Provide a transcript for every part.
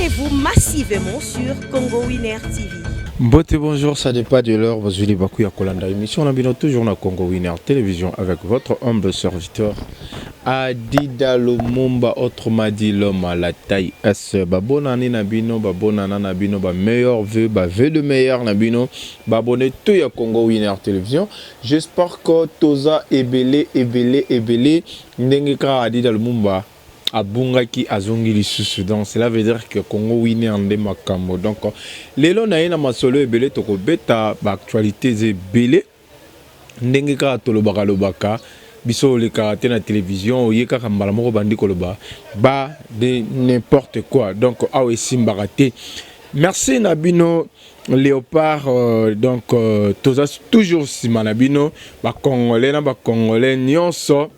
Abonnez-vous massivement sur Congo Winner TV. Mbote, bonjour, ça dépend de l'heure, bozwili baku ya kolanda émission na bino toujours na Congo Winner Télévision avec votre humble serviteur Adida Lumumba, autrement dit l'homme à la taille S. Ba bonne année na bino, ba bonne année na bino, ba meilleurs vœux, ba vœux de meilleur na bino, ba abonné tout ya Congo Winner Télévision. J'espère que toza ebele ebele ebele ndenge kaka Adida Lumumba abungaki azongi lisusu. Donc cela veut dire que Congo Winner nde makambo. Donc lelo na ye na masolo ebele, tokobeta baactualité eza ebele. Ndenge kaka tolobaka lobaka, biso olekaka te na télévision, oye kaka mbala moko bandi koloba ba de n'importe quoi. Donc awa esimbaka te. Merci na bino Léopard, donc toza toujours nsima na bino bacongolais na bacongolais nyonso.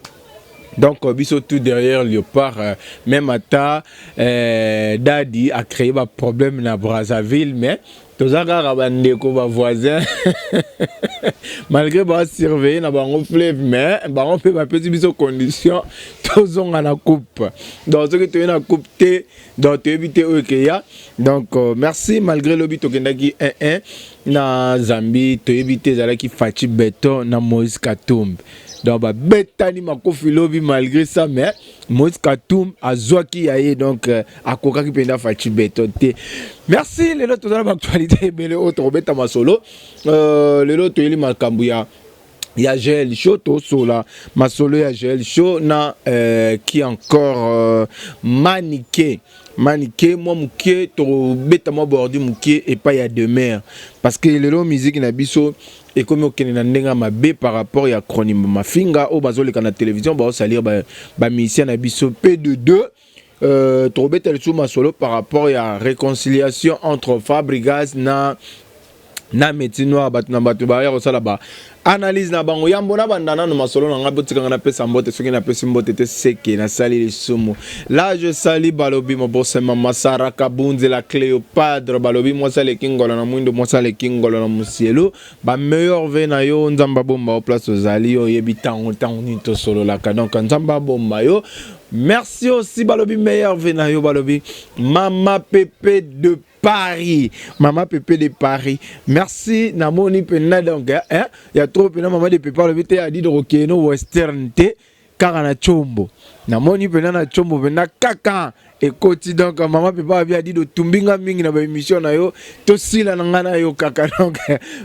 Donc biso tout derrière Léopard, même ata Dadi a créé ba problème na Brazzaville, mais toza kaka bandeko, bavoisin, malgré basurveille na bango fleuve, mais bango mpe bapesi biso condition tozonga na coupe. Donc soki toye na coupe te, donc toyebi te oyo ekeya. Donc merci, malgré lobi tokendaki 1-1 na Zambie, toyebi te ezalaki Fatshi Béton na Moïse Katumbi. Donc babetani makofi lobi, malgré ça, mais Moïse Katumbi azwaki ya ye. Donc akokaki mpenza Fatshi Béton te. Merci. Lelo toza na baactualité ebele oyo tokobeta masolo. Lelo toyeli makambo ya Jael Show, tosola masolo ya Jael Show na qui encore, Manike. Manike mwa moke, tokobeta mwa bordi moke epai ya Demer, parce que lelo musique na biso ekomi okende na ndenge ya mabe par rapport ya chronime mafinga oyo bazoleka na télévision, baosalir bamusicien na biso. P de 2, tokobeta lisusu masolo par rapport ya réconciliation entre Fabregas na Métier Noir. Bato na bato baya kosala ba analyse na bango. Yambo na banda nano masolo na ngai, botikanga napesa mbote. Soki napesi mbote te, seke nasali lisumu. La je sali, balobi mobosema Masaraka Bunzela Cléopadre, balobi mwasi aleki ngolo na mwindo, mwasi aleki ngolo na mosielu. Bameilleurs vœux na yo, Nzambe abomba yo place ozali. Yo oyebi ntango ntango nini tosololaka, donc Nzambe abomba yo. Merci aussi, balobi meilleurs vœux na yo, balobi Mama Pepe de Paris, Mama Pepe de Paris, merci. Namoni mpenza donc hein, ya trop mpenza Mama de Pepe alobi te adi dokokende no western te, kaka na Tshombo. Namoni mpenza na Tshombo mpenza kaka ekoti. Donc Mama Pepe abi adi dotumbinga mingi na baémission na yo, tosila na ngai na yo kaka. Donc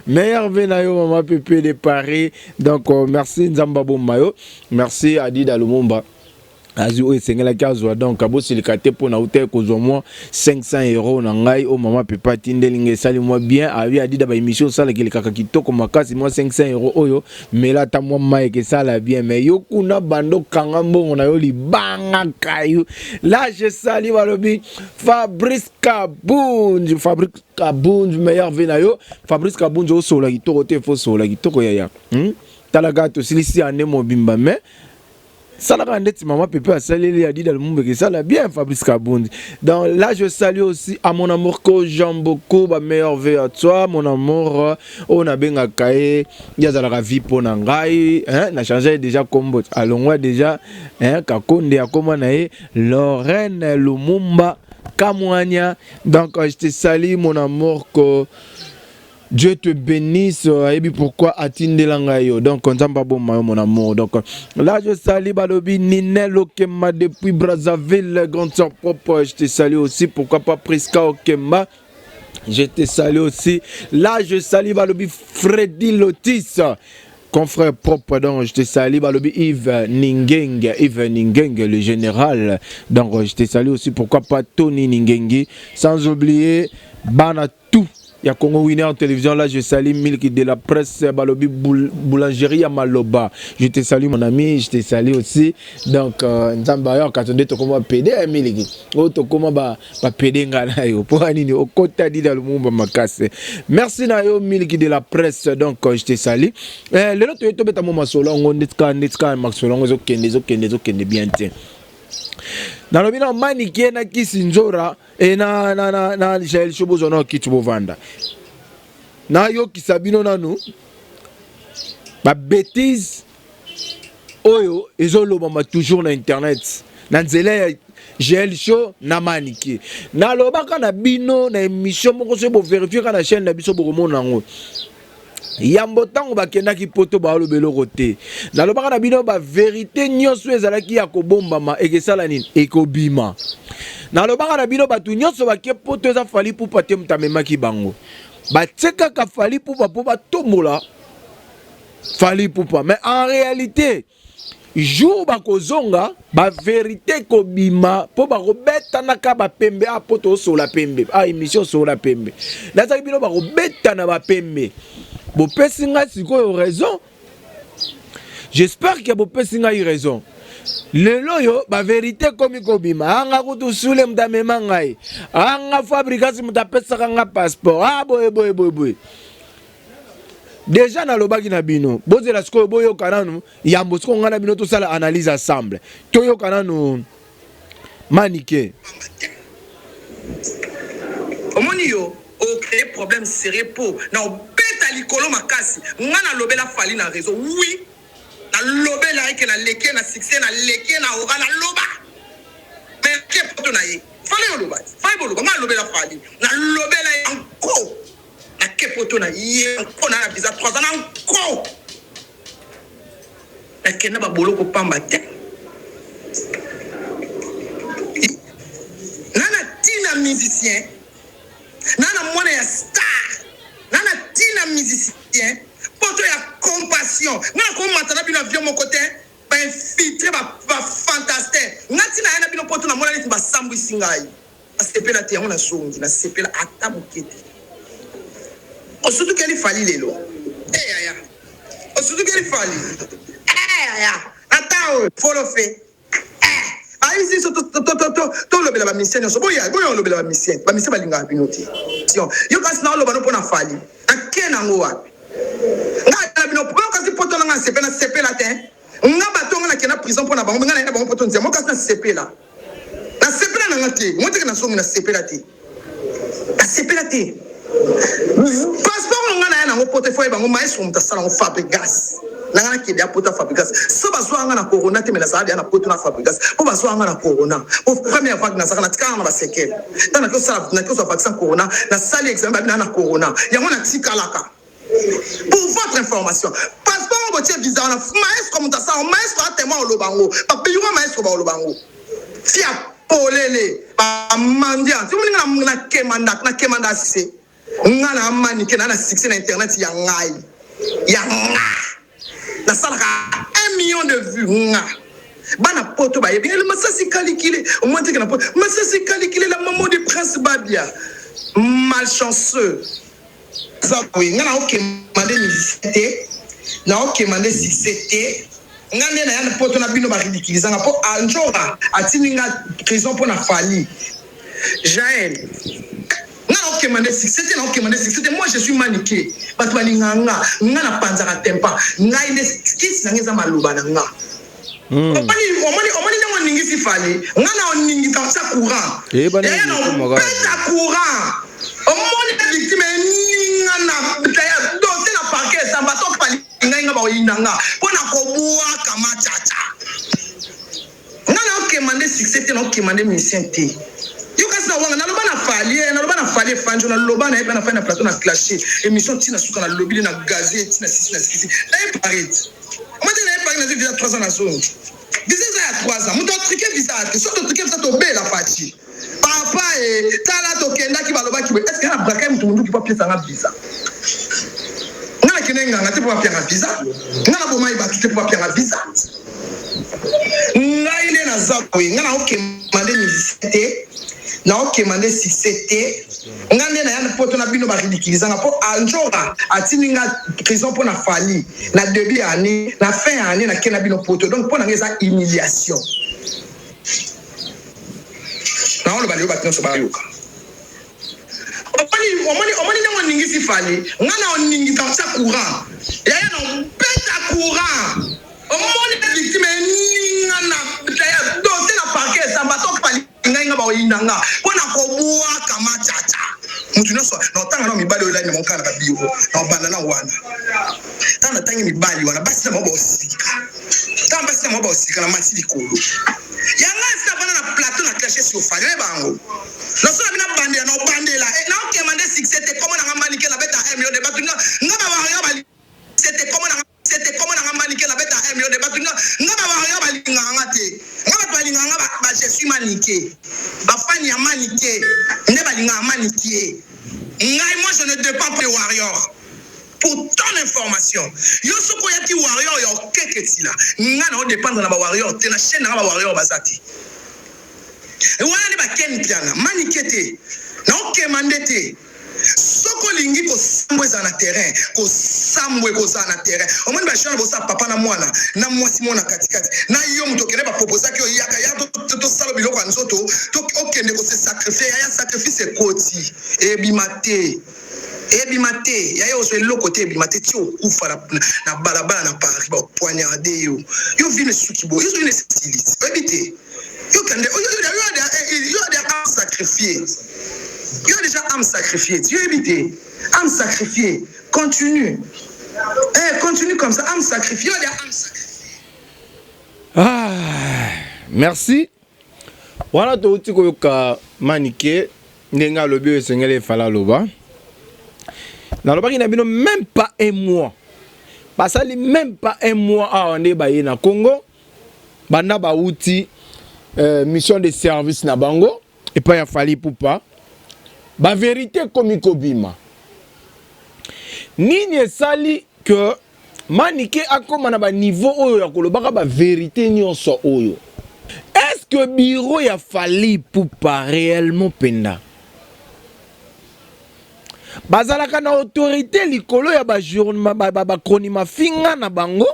meilleurs vœux na yo, Mama Pepe de Paris. Donc merci, Nzambe abomba yo. Merci Adida Lumumba azwi oyo esengelaki azwa. Donc abosilika te mpo na uta kozwa mwa 500 € na ngai oyo Mama Pepe atindeli ngai, esali mwa bien. Abi adida baémission osalaki elekaka kitoko makasi, mwa 500 € oyo mela ata mwa mai esala bien. Mais yo kuna bando kanga mbongo na yo libanga kayu. La je sali, balobi Fabrice Kabunji, Fabrice Kabunji, meilleurs vœux na yo Fabrice Kabunji. Osola kitoko te, fo sola kitoko yaya, Talaka tosilisi ane mobimba, mais salaka ndeti Mama Pepe asaleli Adida Lumumba, esala bien Fabrice Kabundi. Donc là je salue aussi à mon amour que j'aime beaucoup, ba meilleurs vœux à toi mon amour, oyo nabengaka ye, ye azalaka vie mpo na ngai, hein, na change déjà kombo, alongwa déjà, hein, Kakonde, akoma na ye Lorraine Lumumba Kamwanya. Donc je te salue mon amour, que Dieu te bénisse. Ayebi pourquoi atindela ngai yo. Donc Nzambe aboma yo mon amour. Donc là je salue, balobi Ninel Okemba depuis Brazzaville, grande sœur propre, je te salue aussi. Pourquoi pas Priska Okemba, je te salue aussi. Là je salue, balobi Freddy Lotis, confrère propre, donc je te salue. Balobi Yves Ningeng, Yves Ningeng le général, donc je te salue aussi. Pourquoi pas Tony Ningengi, sans oublier bana tout ya Congo Winner Télévision. Là je salue Milk de la presse, balobi boulangerie ya Maloba, je te salue mon ami, je te salue aussi. Donc Nzambe ayo katonde tokoma pede ya Miliki oyo tokoma bapede nga na yo mpo nini okota Dida Lumumba makasi. Merci na yo Miliki de la presse, donc je te salue. Lelo toye tobeta mo masolo yango ndeti kaka masolo yango ezokende ezokende ezokende bien te. Nalobi na Maniki na Kisi Nzora e na Jael Show, bozwa na kiti bovanda, nayokisa bino nanu babêtises oyo ezolobama toujours na internet. Na nzela ya Jael Show na Manike. Nalobaka na bino na émission moko soki boverifier kaka na chaîne na biso bokomona yango. Yambo ntango bakendaki poto baoloba eloko te. Nalobaka na bino ba verite nyonso ezalaki ya kobombama ekesala nini? Ekobima. Nalobaka na bino bato nyonso bake poto eza Fally Ipupa te moto amemaki bango. Batie kaka Fally Ipupa mpo batombola Fally Ipupa. Mais en réalité jour bakozonga ba verite ekobima mpo bakobetanaka bapembe a mpo tosola pembe a émission sola pembe nazalaki bino bakobetana bapembe bopesi ngai sikoyo raison. J'espère que bopesi ngai raison. Lelo oyo baverité ekomi kobima. Anga kutu sule moto amema ngai, anga Fabrigas moto apesaka nga passeport, a boye boye boye boye. Déjà nalobaki na bino, bozela sikoyo boyoka nanu yambo sikoyo ngai na bino tosala analyse ensemble. Toyoka nanu Manike. Omoni yo ocréer problème sérieux po na obeta likolo makasi. Nga nalobela Fally na réseau, oui, nalobela ye ke naleki ye na succès, naleki ye na aura, naloba. Mais ke poto na ye Fally oloba, Fally boloba, nga nalobela Fally, nalobela ye encore. Nake poto na ye nko na visa 3 ans na nko. Nakenda baboloko pamba te. Na na tina musicien, na na mwana ya star, na na tina musicien poto ya compassion. Nga nakomata na bino avion moko te, ba infiltre ba, ba fantastin. Nga tina ya na bino poto na mona neti basambwisi ngai. Nasepela te yango nazongi, nasepela ata moke te. Osutukeli Fally lelo eh yaya, osutukeli Fally eh yaya, ata oyo folofe eh ayebisi biso tolobela ba musiciens nyonso. Boya boya olobela ba musiciens, ba musiciens balingaka bino te. Yo kasi na oloba no mpo na Fally, ake nango wapi? Nga na bino yo kasi poto na nga nasepela, nasepela te. Nga bato nga nakenda prison mpo na bango, nga nayenda bango poto nzia mo kasi nasepela. Nasepela na nga te, moi teke nazongi nasepela te, nasepela te. Passeport na nga naya nango poto efo yeba yango maestro moto asala yango Fabregas na nga nakende ya poto ya Fabregas. So bazwa nga na corona te, me nazala deya na poto na Fabregas mpo bazwa nga na corona po première vague nazalaka natikala na basekele. Ntango nakiosala nakiozwa vaccin corona, nasali examen babi naa na corona, yango natikalaka. Pour votre information, passeport oyo botie visa wana, maestro moto asala, maestro a témoin oloba yango, babiro maestro baoloba yango. Fia polele ba mendiant. Yo moninga na kemanda, na kemanda se. Nga na manike na na succès na internet ya ngai. Ya nga. Nasalaka 1 million de vues nga. Bana poto bayebi ele masasi kalikile omoni te ke na poto masasi kalikile la maman du prince Babia malchanceux. Eza boye nga nao kemande musicien te nao kemande succès te nga nde naya poto na bino ba ridiculisa nga po ndjora atindi nga prison pona Fally. Jael nga nao kemande succès te nao kemande succès te moi je suis manike batu balingaka nga nga na panzaka tympan ngai nde kisi na nga eza maloba na nga. Omoni omoni omoni ndenge oningisi Fally nga na oningisa otia courant yaya na obeta courant omoni victime eningana yaya dossier na parquet esamba to Fally ngai nga bakoyinda nga mpo na kobwaka macaca nga na okema nde succès te na okema nde musicien te. Yo kasi na wanga naloba na Fally eh naloba na Fally efandjo naloba na ye pe na Fally na plateau na clashe emission ti na suka na lobi na gaze ti na sisi na sisi na ye paris. Moi te na ye paris nazwi visa 3 ans na zongi visa eza ya 3 ans moto atrike visa te soki totrike visa tobela Fatshi papa e tala tokendaki balobaki boye est ce que na braka moto monduki po apesa nga visa nga nakende nganga te po bapianga visa nga nabomai bato te po bapianga visa. Ngai nde naza boye nga nao kemande musicien te nao kemande succès te nga nde naya poto na bino ba ridiculisa nga po ndjora atindi nga prison pona Fally na debut ya annee na fin ya annee nake na bino poto donc pona nga eza humiliation nao loba lelo batu nionso bayoka. Omoni omoni omoni ndenge oningisi Fally nga na oningisa otia courant yaya na obeta courant omoni victime eningana yaya dossier na parquet esamba to Fally ngai nga bakoyinda nga mpo na kobwaka macaca mutu nyonso na otanga na mibali oyo elali na bango kaka na babiro na obanda na wana ntango natangi mibali wana basi na bango baosika ntango basi na bango baosika na mati likolo yanga. sur Fally oyeba yango nasola bina bandela na obandela eh, na okema nde succès te komo nanga manike na beta 1 million de bato nga nga ba warrior ba c'était komo nanga c'était komo nanga manike na beta 1 million de bato nga nga ba warrior ba lingaka nga te nga bato balingaka nga ba je suis manike ba fan ya manike nde balingaka manike ngai moi je ne dépends pas de warrior. Pour ton information yo soki oyaki warrior ya okeketila nga nao dependre na ba warrior te na chaine nanga ba warrior baza te wana nde ba ken mpiana manike te nao kema nde te soki olingi kosambwa ezala na terrain kosambwa ekozala na terrain omoni ba jeune bosala papa na mwana na mwasi mona katikati na yo moto okende ba proposaki yo yaka ya tosala biloko ya nzoto to okende ko se sacrifier yaya sacrifice ekoti ebima te. Ebima te yaya ozwa eloko te ebima te ti okufa na, na balabala na Paris ba poignarde yo yo vie esuki boye yo esili oyebi te yo kende yo yo yo yo âme sacrifiée yo déjà âme sacrifiée yo yebi te âme sacrifiée continue eh continue comme ça âme sacrifiée yo âme sacrifiée. Ah, merci. Wana touti koyoka Manike ndenge alobi oyo esengeli efala aloba. Nalobaki na bino même pas un mois. Basali même pas un mois awa nde baye na Congo. Banda bauti euh, mission de service na bango epai ya Fally Ipupa. Ba verite ekomi kobima. Nini esali que Manike akoma na ba niveau oyo ya kolobaka ba verite nyonso oyo? Est-ce que bureau ya Fally Ipupa réellement penda bazalaka na autorité likolo ya ba ba chronimafinga na bango?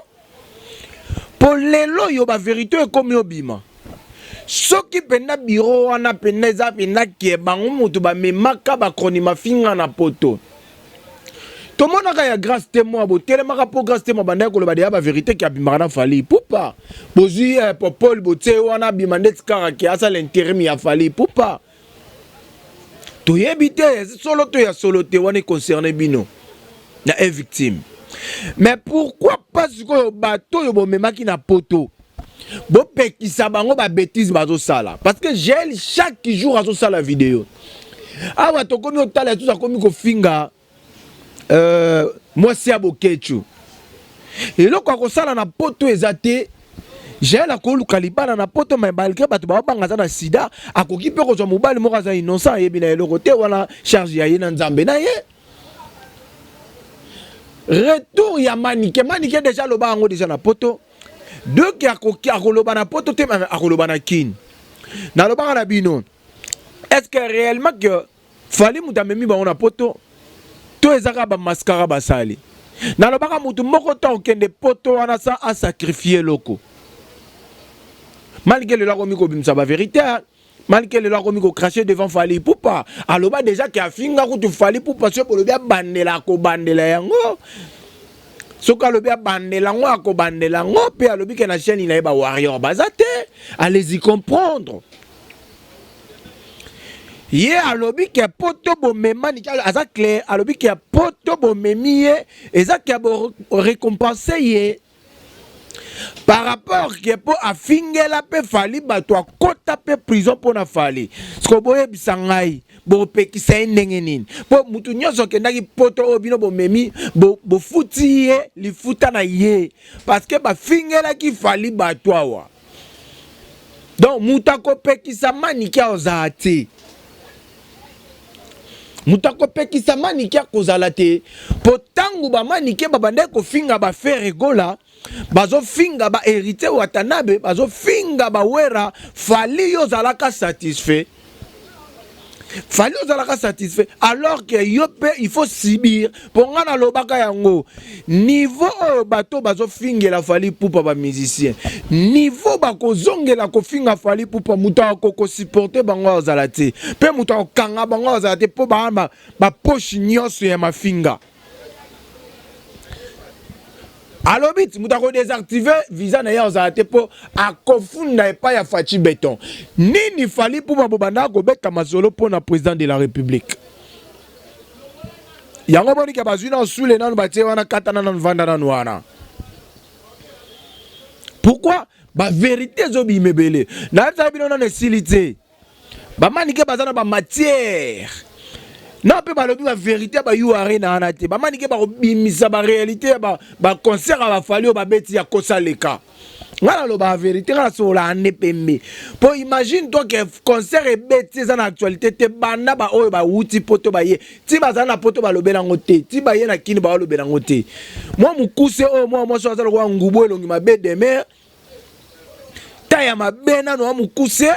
Po lelo oyo ba verite ekomi obima. Soki penda bureau wana penda eza penda ke bango mutu bamemaka ba chronimafinga na poto. Tomonaka ya Grace Temo botelemaka po Grace Temo abandaki koloba deya ba verite ke abimaka na Fally Ipupa. Bozwi eh, Popol botie wana abima ndeti kaka ke asala interim ya Fally Ipupa. Toyebi te solo to ya solo te wana concerne bino na un victime. Mais pourquoi pas sikoyo bato oyo bomemaki na poto bopekisa bango ba bêtises bazosala parce que Jael chaque jour azosala video awa tokomi otala lisusu akomi kofinga euh, mwasi ya Boketshu eloko akosala na poto eza te. Jael akoluka libala na poto mais malgré bato baobanga aza na sida akoki mpe kozwa mobali moko aza innocent ayebi na eloko te wana charge ya ye na Nzambe na ye. Retour ya Manike, Manike deja aloba yango deja na poto donc akoki akoloba na poto te akoloba na Kin. Nalobaka na bino est-ce que réellement que Fally moto amemi bango na poto to eza kaka ba mascara basali? Nalobaka moto moko to akokende poto wana sa asacrifie eloko malgré lelo akomi kobimisa ba verite malgré lelo akomi ko cracher devant Fally Ipupa aloba deja ke afinga kutu Fally Ipupa soki bolobi abandela akobandela yango soki alobi abandela yango akobandela yango mpe alobi ke na chaîne na ye ba warrior baza te allez-y comprendre ye alobi ke poto bomemani aza clair alobi ke poto bomemi ye eza ke bo récompense ye par rapport ke mpo afingela mpe Fally bato akota mpe prison mpo na Fally siko boyebisa ngai bopekisa ye ndenge nini mpo motu nyonso akendaki poto oyo bino bomemi bofuti ye lifuta na ye parce que bafingelaki Fally bato awa donc moto akopekisa Manike akozala te moto akopekisa Manike akozala te mpo ntango bamanike babandaki kofinga baFerre Gola bazofinga ba Héritier Watanabe bazofinga bawera Fally yo ozalaka satisfait Fally ozalaka satisfait alors que yo mpe il faut subir mpo nga nalobaka yango niveau oyo bato bazofingela Fally Ipupa bamusicien niveau bakozongela kofinga Fally Ipupa moto akokosupporte bango azala te mpe moto akokanga bango azala te mpo baa bapoche nyonso ya mafinga alobi ti moto akodésactive visa na ye azala te mpo akofunda epai ya Fatshi Béton nini Fally Ipupa bobandaka kobeta masolo mpo na président de la République yango monike bazwi na osule nanu batie wana katana nanu vanda nanu wana pourquoi bavérité ezobima ebele nayebisaka bino nano esili te. Bamanike baza na bamatière na mpe balobi baverité ya ba ure na wana te. Bamanike bakobimisa baréalité ya baconcert ya bafali oyo babeti ya kosaleka. Nga nalobaka verité, nga nasololaka nde pembe. Mpo imagine toi ke concert ebeti eza na actualité te, banda baoyo bawuti poto baye ti bazala na poto balobela yango te, ti baye na kini balobela yango te. Mwa mokuse oyo, mwa mwasi oyo aza lokola ngubu, elongi mabe, demer ta ya mabe nano wa mokuse,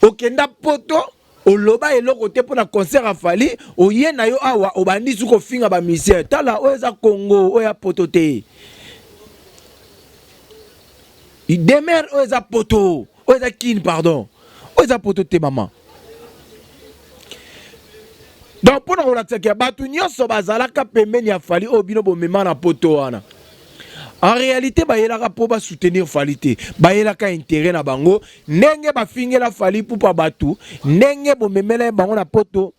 okenda poto oloba eloko te mpo na concert ya Fally, oye na yo awa obandi su kofinga bamusicien. Tala, oyo eza Congo, oyo ya poto te. Demer, oyo eza poto, oyo eza Kine, pardon, oyo eza poto te mama. Donc mpo na kolakisaka ya bato nyonso bazalaka pembeni ya Fally oyo bino bomema na poto wana, en réalité bayelaka mpo basoutenir Fally te, bayelaka intérêt na bango. Ndenge bafingela Fally Ipupa bato, ndenge bomemela ye bango na poto,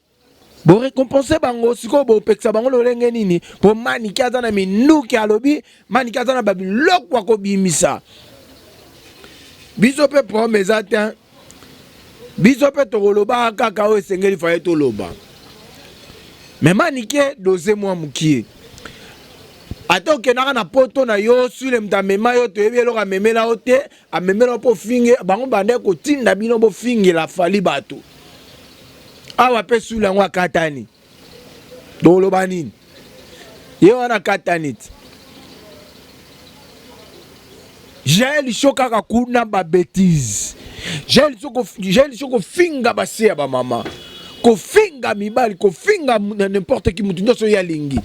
borécompense bango. Sikoyo bopekisa bango lolenge nini? Mpo Manike aza na minduki, alobi Manike aza na babiloko ya kobimisa. Biso mpe problème eza te, biso mpe tokoloba kaka oyo esengeli faye toloba. Me Manike, dose mwa mokie. Ata okendaka na poto na yo, sule moto amema yo, toyebi eloko amemela yo te. Amemela yo mpo ofinge bango, banda kotinda bino bofingela Fally bato awa mpe sule yango akatani, tokoloba nini? Ye wana akatani ti Jael Show kaka kuna ba bêtise. Jael Show kofinga basi ya bamama, kofinga mibali, kofinga n'importe qui, mutu nyonso ye alingi,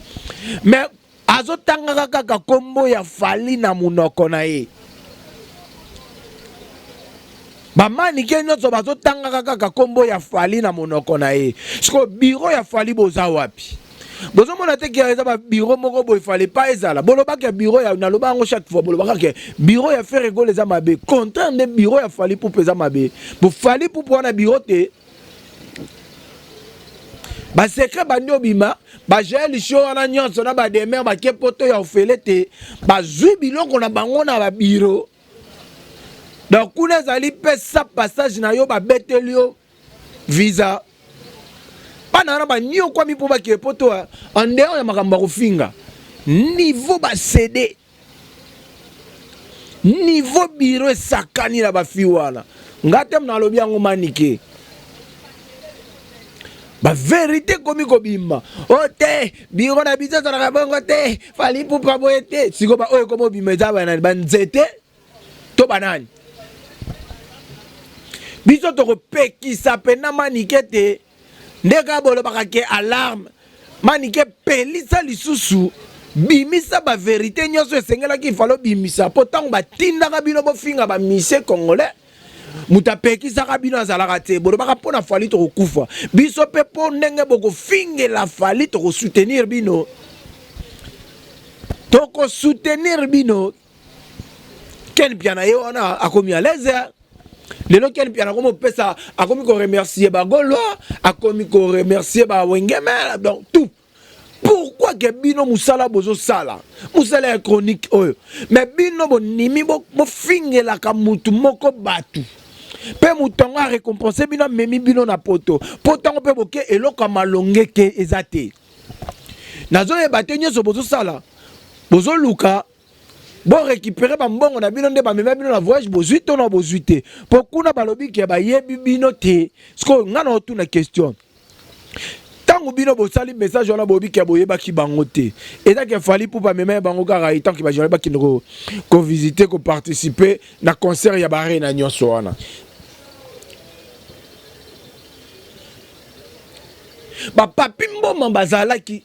mais azotangaka kaka kombo ya Fally na monoko na ye. Bamanike nyonso bazotangaka kaka kombo ya Fally na monoko na ye. Sikoyo biro ya Fally boza wapi? Bozomona te ke eza babiro moko boye fale pa ezala. Bolobaka ya biro ya, naloba yango chaque fois, bolobaka ke biro ya Ferre Gola eza mabe, contraire nde biro ya Fally Ipupa eza mabe. Bo Fally Ipupa wana biro te, basecret bandi obima. Bajael Show wana nyonso na bademer bake poto ya ofele te, bazwi biloko na bango na babiro. Donc kuna ezali pesa passage na yo, babeteli yo visa. Bana wana banyokwami mpo bakee poto en dehors ya makambo ya kofinga. Niveau bacd, niveau biro esakani na bafi wana, nga te nalobi yango. Manike, baverité ekomi kobima. O te, biro na biso ezalaka bongo te, Fally Ipupa boye te. Sikoyo baoyo ekomi obima eza banani? Banzete to banani? Biso tokopekisa mpena Manike te. Nde kaka bolobaka ke alarme, Manike pelisa lisusu, bimisa baverité nyonso esengelaki ifalo bimisa. Mpo ntango batindaka bino bofinga bamisie congolais, moto apekisaka bino azalaka te. Bolobaka mpo na Fally tokokufa. Biso mpe mpo ndenge bokofingela Fally, tokosoutenir bino, tokosoutenir bino. Ken Piana ye wana akomi à l'aise lelo. Ken Piana akomi opesa, akomi koremercier bagaulois, akomi koremercier bawengeme, donc tout. Pourquoi ke bino mosala bozosala, mosala ya chronique oyo, mais bino bonimi bofingelaka mutu moko bato, mpe moto yango arécompense bino, amemi bino na poto, mpo ntango mpe boke eloko ya malonge ke eza te? Nazoyeba te. Nyonso bozosala, bozoluka borécupérer bambongo na bino nde bamema bino na voyage, bozwi to na bozwi te? Mpo kuna balobi ke bayebi bino te. Sikoyo ngai na otuna question: ntango bino bosali message wana, boyebi ke boyebaki bango te, eza ke Fally Ipupa amema ya bango kaka etanke bajournal bakende kovisite, koparticipe na concert ya barena nyonso wana. Bapapi Mboma bazalaki,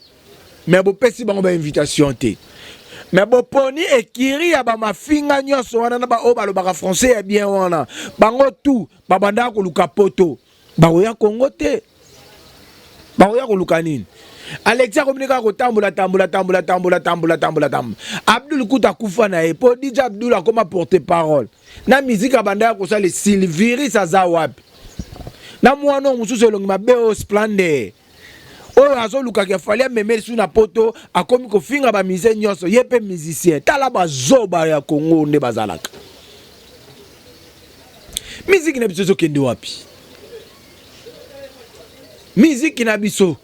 me bopesi bango bainvitation te, me boponi ekiri ya bamafinga nyonso wana na baoyo balobaka français ya bien wana. Bango tu babandaka koluka poto, bakoya Kongo te, bakoya koluka nini? Alexi akomi kaka kotambola tambola tambola tambola tambola tambola tambola. Abdul kuta akufa na ye, mpo DJ Abdul akoma porte parole na miziki abanda ya kosala esili. Virus aza wapi? Na mwana oyo mosusu elongi mabe oyo, Splende oyo azolukaka Fally amemeli su na poto, akomi kofinga bamusicien nyonso, ye mpe musicien. Tala bazoba ya Kongo nde bazalaka. Miziki na biso ezokende wapi? Miziki na biso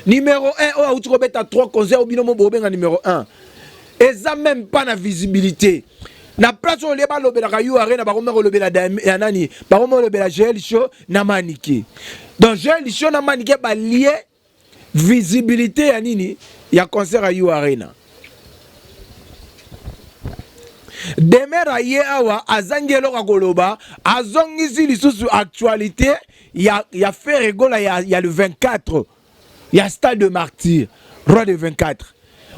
numero 1 oyo awuti kobeta 3 concert oyo bino mo bobenga numero 1 eza meme pas na visibilité na place oyo lie balobelaka U Arena bakomi kolobela ya nani bakomi kolobela Joël Show na Manike donc Joël Show na Manike balie visibilité ya nini ya concert ya U Arena Demeure aye awa azangi eloko ya koloba azongisi lisusu actualité ya, ya Ferre Gola ya, ya le 24 ya stade de martyr roi de 24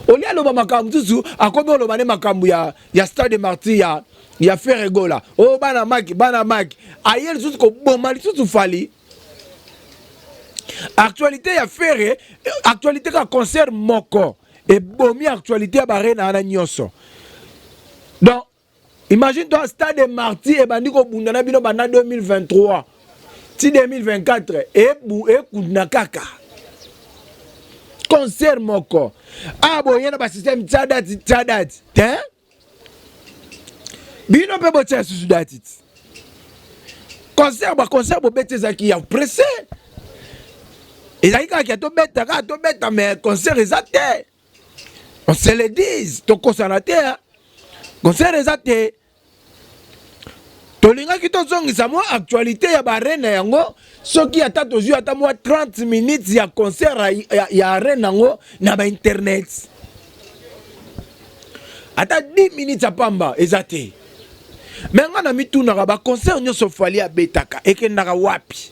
olie aloba makambo mosusu akomi oloba nde makambo ya, ya stade de martyr ya, ya Ferre Gola o oh, bana maki bana maki aye lisusu koboma lisusu Fally actualité ya Ferre actualité ka concert moko ebomi actualité ya barena wana nyonso donc imagine toi stade de martyr ebandi kobunda na bino banda 2023 ti 2024 ebu ekunda kaka concert moko awa boye na basystème tia date tia date te bino mpe botia lisusu date ti concert baconcert bobeti ezalaki ya presse ezalaki kaka ya tobeta kaka tobeta mais concert eza te on se le dise tokosana te concert eza te tolingaki tozongisa mwa actualité ya baarena yango soki ata tozwi ata mwa 30 minutes ya concert ya, ya arena yango na bainternet ata 10 minutes ya pamba eza te me ngai na mitunaka baconcert nyonso fali abetaka ekendaka wapi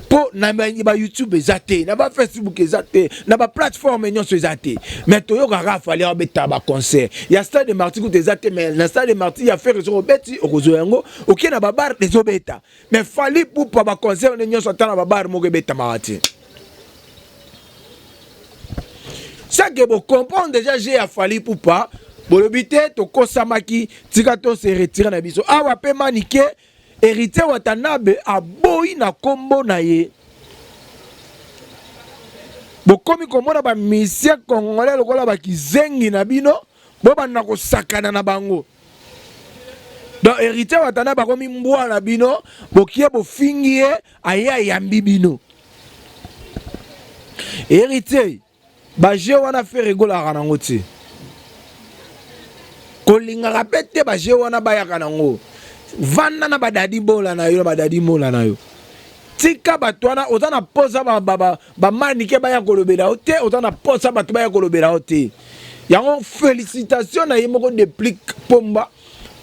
mpo na ba youtube eza te na ba facebook eza te na ba plateforme nyonso eza te mais toyokaka fali abeta ba concert ya stade de martyr kutu eza te mais na stade de martyr ya ferre soki obeti okozwa yango okie na babar ezobeta mais fali pupa ba concert nde nyonso ata na babar moko ebetamaka te sake bocomprendre déjà je ya fali pupa bolobi te tokosamaki tika to se retire na biso awa mpe manike Heritier Watanabe aboyi na kombo na ye. Bokomi komona ba musiciens congolais lokola ba kizengi na bino, bobanda kosakana na bango. Donc Heritier Watanabe akomi mbwa na bino, bokie bofingi ye, aye ayambi bino. Heritier Ba jeux wana Ferre Gola aka nango te. Kolingaka pe te ba jeux wana bayaka nango. Vanda na ba Daddy Bola na yo na ba Daddy Mola na yo. Tika bato wana oza na posa ba ba ba, ba manike baya kolobela yo te, oza na posa bato baya kolobela yo te. Yango felicitation na ye moko Deplick Pomba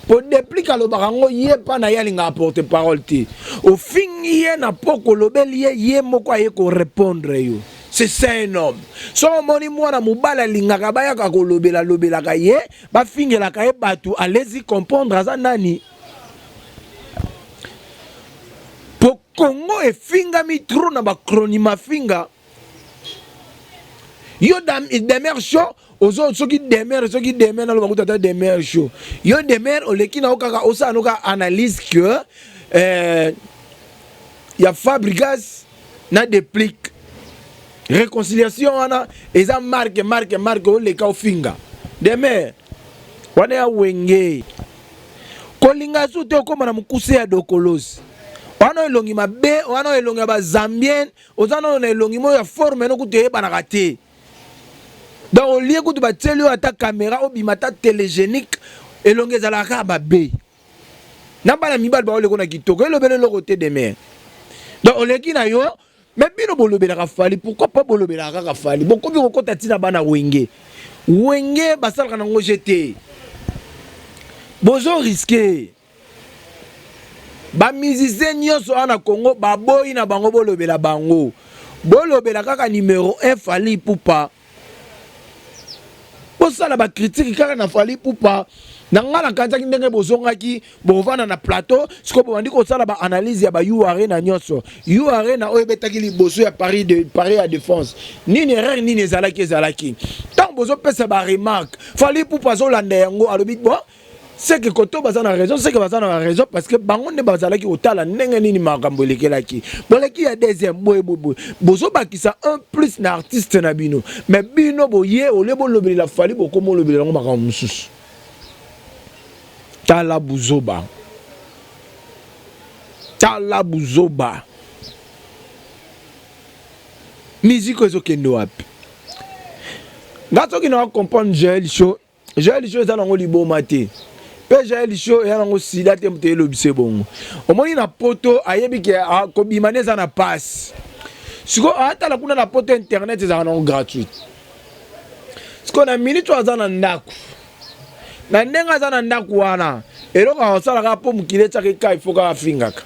po Deplick alobaka yango ye pa na ye alingaka porte parole te ofingi ye na poko olobeli ye ye moko aye ko répondre yo c'est ça un homme soki omoni mwana mobali alingaka bayaka kolobela lobelaka ye bafingelaka ye bato alezi comprendre aza nani po Congo efingami trop na ba chronimafinga yo demer show ozo soki demer soki demer naloba kutu ata demer show yo demer oleki na yo kaka osala no kaka analyse que eh, ya fabrigas na deplique réconciliation wana eza marke marke marke oleka ofinga demer wana ya wenge kolinga su te okóma na mokuse ya dokolosi wana elongi mabe wana elongi ya bazambien oza nano na elongi moko ya forme no kutu eyebanaka te donc olie kutu batieli yo ata kamera obima ata telegenique elongi ezalaka kaka mabe na bana mibali baoleko na kitoko elobela eloko te demer donc oleki na yo me bino bolobelaka fali pourquoi pas bolobelaka kaka fali bokomi kokota ntina bana wenge wenge basalaka nango je te bozo riske Ba musiciens nionso awa na Congo baboyi na bango bolobela bango. Bolobela kaka numero 1 Fally Ipupa. Bosala ba critique kaka na Fally Ipupa. Na nga nakanisaki ndenge bozongaki bovanda na plateau sikoyo bobandi kosala ba analyse ya ba U Arena nyonso. U Arena oyo ebetaki liboso ya Paris de Paris ya Défense. Nini erreur nini ezalaki ezalaki. Tango bozopesa ba remarque Fally Ipupa azolanda yango alobi bon seke koto baza na raison seke baza na raison parce que bango nde bazalaki kotala ndenge nini makambo elekelaki boleki ya deuxième boye boye boye bozobakisa un plus na artiste na bino mais bino boye olie bolobelela fali bokoma olobelela yango makambo mosusu tala buzoba tala buzoba. Musique oyo ezokende wapi? Nga soki na comprendre Jael Show, Jael Show eza nango liboma te. Pe Jael Show eya nango sida te moto elobise bongo. Omoni na poto ayebi ke ah, kobima nde eza na pasi. Sikoyo atala kuna na poto internet ezalaka nango gratuite. Sikoyo na minute oyo aza na ndako na ndenge aza na ndako wana eloko akosalaka mpo mokili etiaka eka ifo kaka afingaka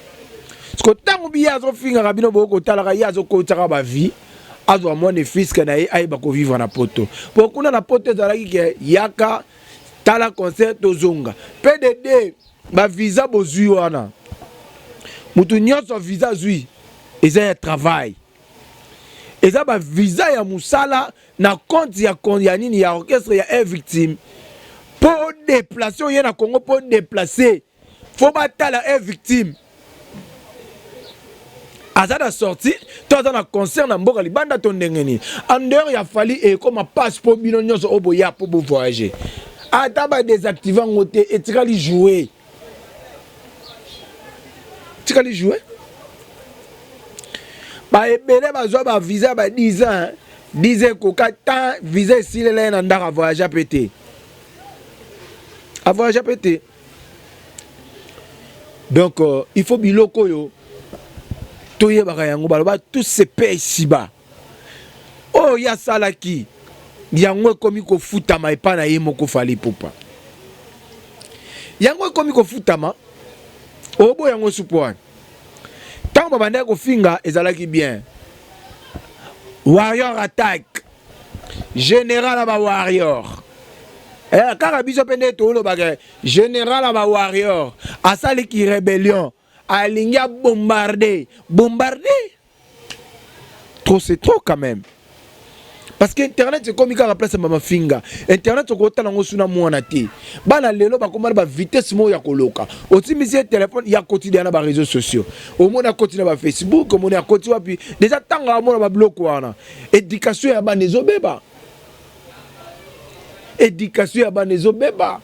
siko ntango biye azofingaka bino bokoki kotalaka ye azokotisaka bavie azwa mwa ne fiske na ye ayeba kovivre na poto mpo kuna na poto ezalaki ke yaka tala concert tozonga pdd bavisa bozwi wana moto nyonso visa azwi eza ya travail eza ba visa ya musala na compte ya ya nini ya orchestre ya air victime po o déplacer oye na Congo po déplacer faut batala air victime aza na sortie to aza na concert na mboka libanda to ndenge nini en dehors ya Fally ekoma passe po bino nyonso oyo boya po bo voyager ata ba désactive yango te etikali jouer tikali jouer ba ebele bazwa ba visa ba 10 ans 10 ans ekoka temps visa esilela ye na ndako avoyage mpe te avoyage mpe te donc euh, il faut biloko oyo toyebaka yango baloba tout se paye ici-bas oyo ye asalaki yango ekomi kofutama epai na ye moko Fally Ipupa yango ekomi kofutama oboya yango supu wana ntango babandaki kofinga ezalaki bien warrior attaque général ya bawarrior eh, kaka biso mpe nde tolobaka général ya bawarrior asaliki rébellion alingi abombarde bombarde Trop c'est trop quand même. Parce que internet ekomi kaka place ya mafinga. Internet okotala yango suna mwana te. Bana lelo bakoma na ba vitesse moko ya koloka. Otimisi ye téléphone ya quotidien na ba réseaux sociaux. Omoni akoti na ba Facebook, omoni akoti wapi. Déjà tanga amona ba biloko wana. Éducation ya bana ezobeba. Éducation ya bana ezobeba.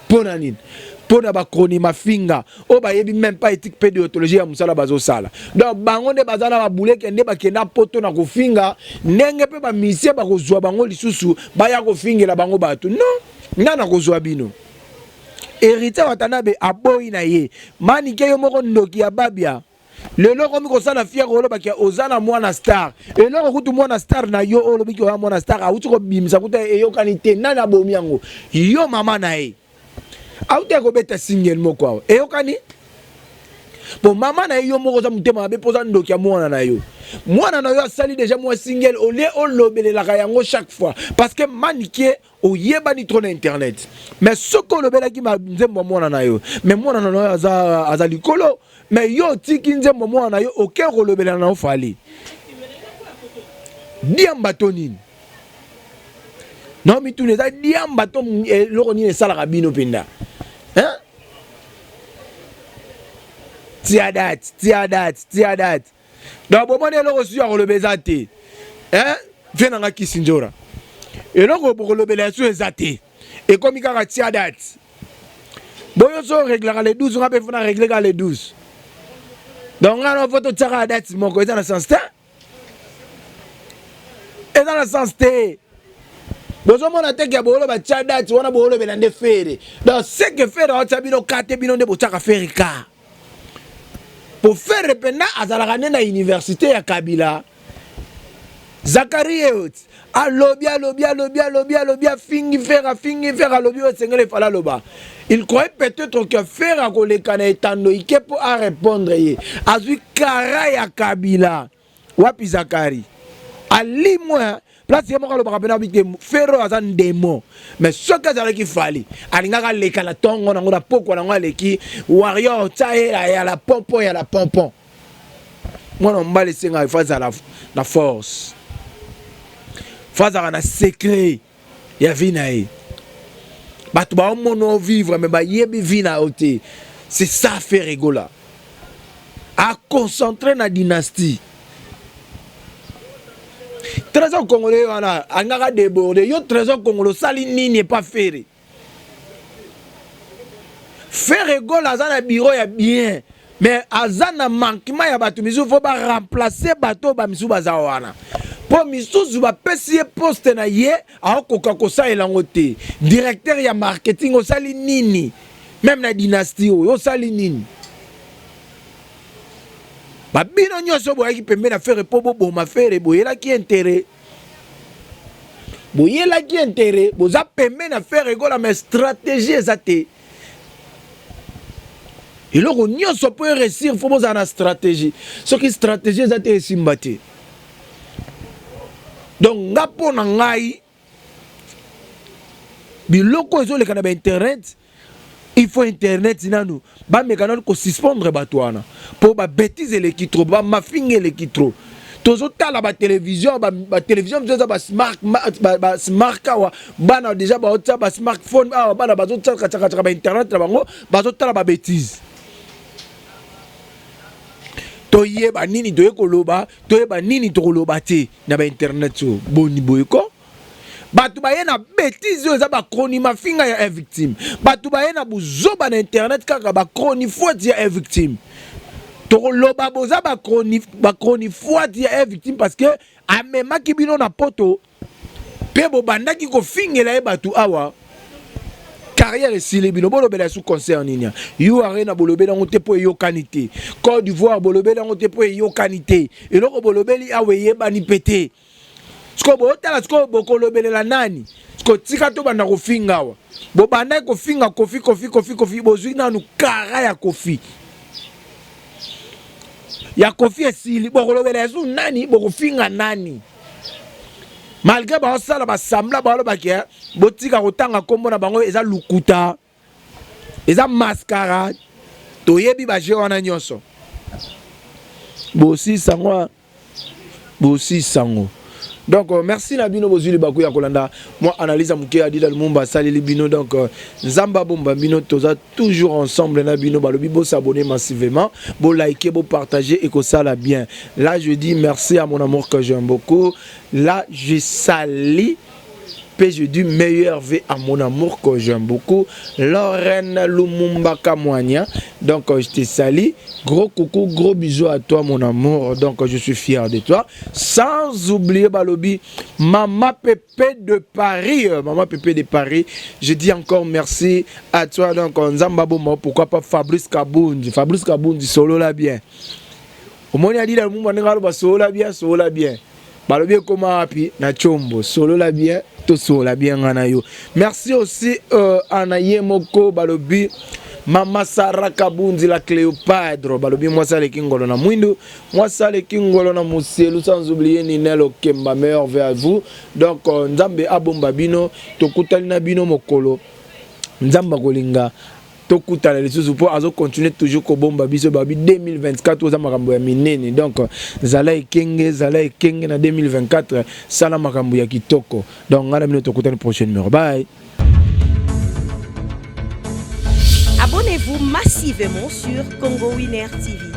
Mpo na nini? Mpo na bakroni mafinga oyo bayebi meme pas éthique mpe déontologie ya mosala bazosala. Donc bango nde baza na babuleke nde bakenda poto na kofinga ndenge mpe bamisie bakozwa bango lisusu baya kofingela bango bato. Non, nga nakozwa bino. Héritier Watanabe aboyi na ye. Manike yo moko ndoki ya babia. Lelo okomi kosala fier oloba ke oza na mwana star. Eloko kutu mwana star na yo olobi ke oza mwana star awuti kobimisa kutu eyokani te nani abomi yango? Yo mama na ye. Awuti kobeta single moko awa. Eyokani? Po mama na ye yo moko oza motema mabe po oza ndoki ya mwana na yo. Mwana na yo asali deja mwa single au lieu olobelelaka yango chaque fois parce que Manikie oyebani trop na internet mais soki olobelaki nzembo ya mwana na yo mais mwana na yo aza, aza likolo mais yo otiki nzembo mwana na yo oke kolobela na yo Fally diamba to nini na mituna eza diamba to eloko nini esalaka bino mpenza hein? tia date tia date tia date donc bomoni eloko susu ya koloba eza te hein? Vie na nga kisi nzora eloko bokolobela ya su eza te ekomi kaka tia date boyo so reglaka le 12 nga mpe fona regle kaka le 12 donc nga na fo totiaka date moko eza na sens te eza na sens te bozomona te ke booloba tia date wana boolobela nde fere donc ce que fere aotia bino ka te bino nde botiaka fere ka Po Ferre penda azalaka nde na universite ya Kabila. Zacharie Eot alobi alobi alobi alobi alobi afingi Ferre afingi Ferre alobi oyo esengeli efala aloba. Il croyait peut-être que Ferre akoleka na etando ike po a répondre ye. Azwi kara ya Kabila. Wapi Zacharie? Alimwe place ye moko alobaka mpena bite Ferre oyo aza ndemo mais soki azalaki Fally alingaka aleka na ntongo nango na pokwa nango aleki warrior tya ye ya la pompon ya la pompon mwana mobali esengaka ifo azala na force fo azalaka na secret ya vie na ye bato baomona o vivre mais bayebi vie na yo te c'est ça Ferre Gola a concentré na dynastie Trésor Congolais wana alingaka déborde yo Trésor Congolais osali nini epa Ferre Ferre Gola aza na bureau ya bien. Mais aza na manquement ya bato misusu, fo baremplace bato oyo bamisusu baza wana, mpo misusu bapesi ye poste na ye, akokoka kosalela yango te. Directeur ya marketing, osali nini? Même na dynastie oyo, osali nini? Babino nyonso boyaki pembeni na Ferre mpo boboma Ferre, boyelaki intérêt, boyelaki intérêt, boza pembeni na Ferre Gola, mais stratégie eza te. Eloko nyonso mpo eréussir, fo bozala na stratégie. Soki stratégie eza te, esimba te. Donc nga, mpo na ngai, biloko ezoleka na bainternet, il faut internet nanu bameka nanu kosuspendre bato wana, mpo babêtises eleki trop, bamafinga eleki trop. Tozotala batélévision, batélévision mosusu eza basmart awa, bana déjà baotia basmartphone awa, bana bazotia kacakacaka bainternet na bango, bazotala babêtises. Toyeba nini toye koloba, toyeba nini tokoloba te na bainternet oyo. Boni boye ko, bato baye na bêtise oyo eza bachroni mafinga ya victime, bato baye na buzoba na internet, kaka bachronifuati ya victime. Tokoloba boza bachronifuati ya victime parce que amemaki bino na poto mpe bobandaki kofingela ye bato awa. Carrière esili, bino bolobela su concert nini? U Arena bolobeli yango te mpo eyokani te. Côte d'Ivoire bolobeli yango te mpo eyokani te. Eloko bolobeli awa eyebani mpe te. Sikoyo bootala, sikoyo bokolobelela nani? Sikoyo tika tobanda kofinga awa. Bobandaki kofinga Kofi, Kofi, Kofi, Kofi, bozwi nanu kara ya Kofi, ya Kofi esili, bokolobela esu nani? Bokofinga nani? Malgré baosala basambla, balobaki botika kotanga nkombo na bango, eza lukuta, eza mascarade. Toyebi baje wana nyonso. Bosisango, bosisango. Donc merci na bino bozwi libaku ya kolanda mwa analyse ya moke ya Dida Lumumba asaleli bino. Donc Nzambe abomba bino, toza toujours ensemble na bino. Balobi bosabonner massivement, bolike, bopartager, ekosala bien. Là, je dis merci à mon amour que j'aime beaucoup. Là, je salue mpe je dis meilleur vœu à mon amour que j'aime beaucoup, Lorraine Lumumba Kamwania. Donc je te salue, gros coucou, gros bisous à toi, mon amour. Donc je suis fier de toi. Sans oublier balobi Mama Pépé de Paris, Mama Pépé de Paris, je dis encore merci à toi. Donc Nzamba Bomo, pourquoi pas Fabrice Kabundi, Fabrice Kabundi, solo là bien. Omoni Adila Lumumba ndenge aloba solola bien, solola bien. Balobi ekoma wapi na Tshombo, solola bien, tosolola bien nga na yo. Merci aussi ana ye moko, balobi Mama Sara Kabunzi la Cléopâtre, balobi mwasi aleki ngolo na mwindu, mwasi aleki ngolo na moselu. Sans oublier Ninel Okemba, meilleur vœu à vous. Donc Nzambe abomba bino, tokutani na bino mokolo Nzambe akolinga tokutana lisusu, mpo azocontinue toujours kobomba biso. Babi 2024 oza makambo ya minene, donc zala ekenge, zala ekenge na 2024, sala makambo ya kitoko. Donc ngai na bino tokutani prochain numéro. Bye. Abonnez-vous massivement sur Congo Winner TV.